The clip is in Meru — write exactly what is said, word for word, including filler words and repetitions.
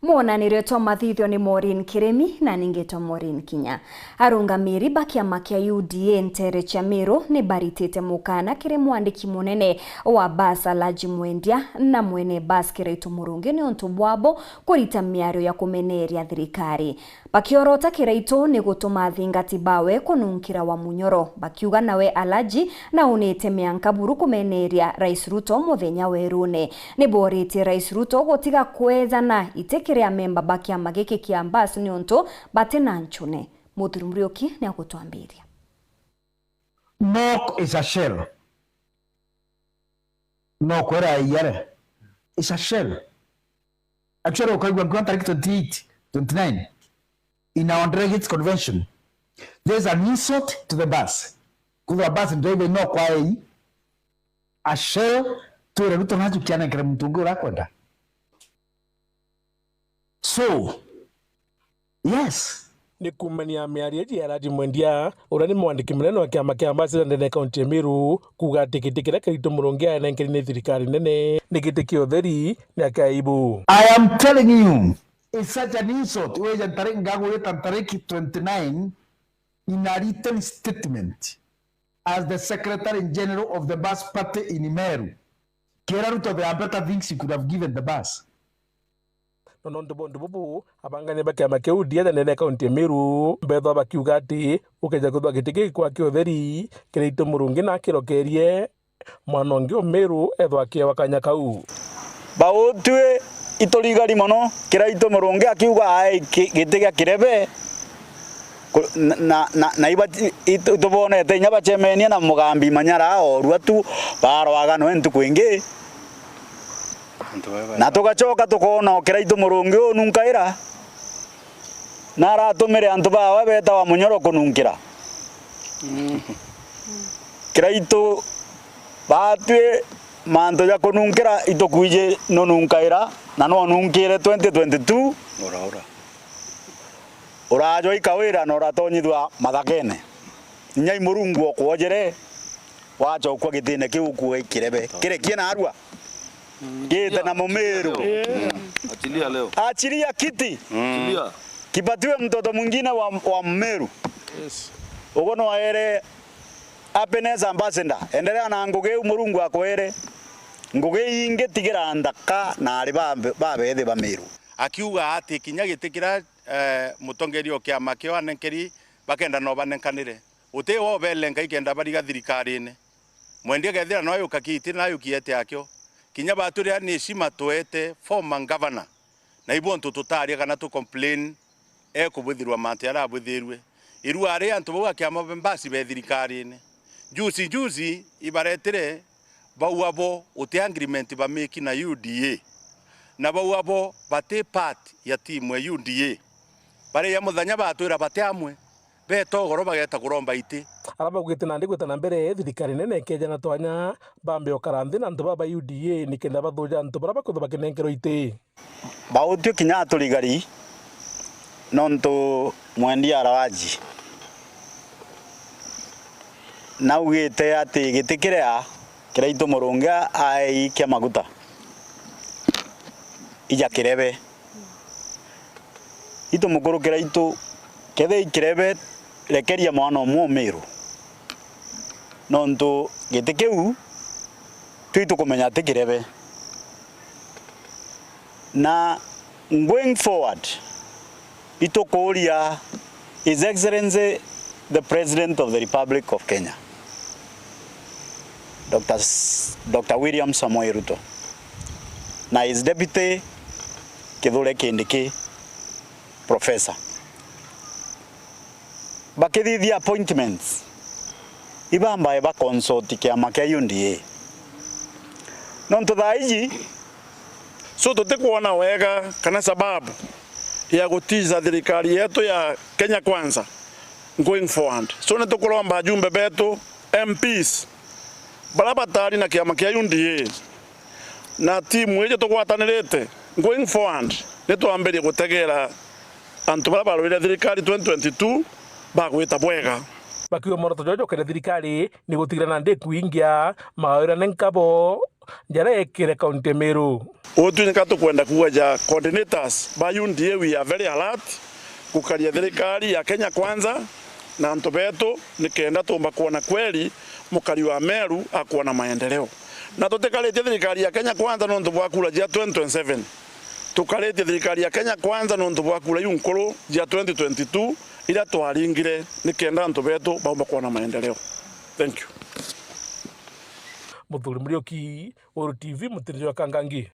Mwonanirio twa mathithio ni Maureen Kirimi na ningitwa Maureen Kinya. Arungamiri ba kiama kia U D A ntere cia Meru ni baritite mukana kiri mwandiki munene wa bus Alhaji Mwendia na mwene bus Kiraitu Murungi niuntu bwabo kurita miario ya kumeneria thirikari. Bakiorota Kiraitu ni gutuma athingati bawe kununkira wa munyoro, bakiuga nawe Alhaji naunite mianka buru kumeneria Rais Ruto muthenya werune. Ni boritie Rais Ruto gutiga kwejana iti kiri amemba ba kiama giki kia bus niuntu bati na nchune. Muthuri Muriuki ni agutwambiria. Nok is a shell. No kwera iyare. It's a shell. Actually, ukaigua nkiwa tariki twenty-eight, twenty-nine, in our delegates convention, there's an insult to the bus. Kwithirwa bus driver no kwa ei, a shell, twire Ruto najukia nenkere muntu ungi urakwenda. So, yes. Ni kumania miario iji ya Alhaji Mwendia, uria ni mwandiki munene wa kiama kia ambassador ndene ya kaunti ya Meru, kuuga ati giti kiria Kiraitu Murungi aenenkeri ni thirikari nene ni giti kia utheri na kia aibu. I am telling you, it's such an insult. Weja ntare-, ngagwita ntariki twenty-nine in a written statement as the Secretary General of the bus party in Meru. Kira Ruto, there are better things you could have given the bus. No nontu bwa untu bubu, abangania ba kiama kia U D A ndene ya kaunti ya Meru mbethwa bakiuga ati ukeja kwithwa giti gigikwa kia utheri, Kiraitu Murungi na akirokerie mwana ungi o Meru ethwa akiewa kanya kau. Bautwi iturigari mono, Kiraitu Murungi akiuga ai ki-, giti gia kirebe, ku-, na, na, na, na iba-, itu-, itubonete inya bacemenia na Mugambi Manyara orua tu, barwaga noe ntuku ingi. Na tugacoka tukoona o Kiraitu Murungi ununkaira, na aratumire antu bawe betawa munyoro kununkira. Kiraitu, batwi mantu ja kununkira itukwiji nununkaira, na nwanunkire twenty twenty-two. Ura, ura. Urajwa i Kawira na uratonyithua mathakene. Inya i Murungu okwojere, wacokua gitine kiu ukue i kirebe. Kirekie narua. Gite na mumiru. Achilia leo. Achilia kiti. Achilia. Kipatiwe mtoto mwingine wa, wa Mmeru. Yes. Uguo no aere happiness ambassador. Endelea na ngugi iu Murungu akwere. Ngugi ingi tigira nthaka na ari ba, babethi ba Meru. Akiuga ati kinya giti kiria, eh, mutongeria o kiama kio anenkeri, bakenda no banenkanire. Uti we ubele Ngai kenda bariga thirikarine. Mwendia kethira no ayuka kiti na ayuki ete akio. Kinya batwire ni heshima tuete former governor. Na ibo ntu tutaria kana tu complain ekubwithirwa mantu aria abwithirue. Iru ari antu bau a kiama mbasi be thirikarine. Juzi juzi ibaretire bau abo uti agreement bamiki na U D A. Na bau abo bati part ya timu ya U D A. Baria muthenya batwira bati amwe. Beeta ugoro bageeta kuromba iti. Aria baugite nandi gwita na mbere, thirikari nene ikeeja na twanya, baambe ukara nthi na antu baba U D A nikenda bathuja antu baria bakwithwa bakinenkerwa iti. Bautwi kinya aturigari, nontu mwendia arawaji naugite ati giti kiria Kiraitu Murungi aei kia maguta ija kirebe. Itu mukuru Kiraitu, kethira i kirebe, rekeria mwana umwe umiru. Nontu giti kiu, twi tukumenya ti kirebe. Na going forward, itukuria His Excellency the President of the Republic of Kenya, Doctor S-, Doctor William Samoei Ruto, na His Deputy Kithure Kindiki, Professor. Bakithithia appointments, ibambae ba consult kiama kia U D A. Nontu thaa iji, so tutikwona wega kana sababu ya gutiza thirikari yetu ya Kenya Kwanza going forward. So nitukuromba ajumbe betu, M Ps, baria batari na kiama kia U D A, na timu iji tugwatanirite, going forward, nitwambirie gutegera antu baria barwire thirikari twenty twenty-two bagwita bwega. Bakiuga mworoto jwao jwa kwenda thirikari ni gutigira nandi ikuingia mawirane nkabo jaria ekire kaunti ya Meru. Utwi nika tukwenda kuuga ja coordinators ba U D A, we are very alert gukaria thirikari ya Kenya Kwanza na antu betu, nikenda tumba kwona kweli mukari wa Meru akwona maendeleo. Na tutikaritie thirikari ya Kenya Kwanza nontu bwa kura cia twenty twenty-seven. Tukaritie thirikari ya Kenya Kwanza nontu bwa kura iu nkuru cia twenty twenty-two iria twaringire nikenda antu betu baumba kwona maendeleo. Thank you. Muthuri Muriuki, Weru T V, Mutiri jwa Kangangi.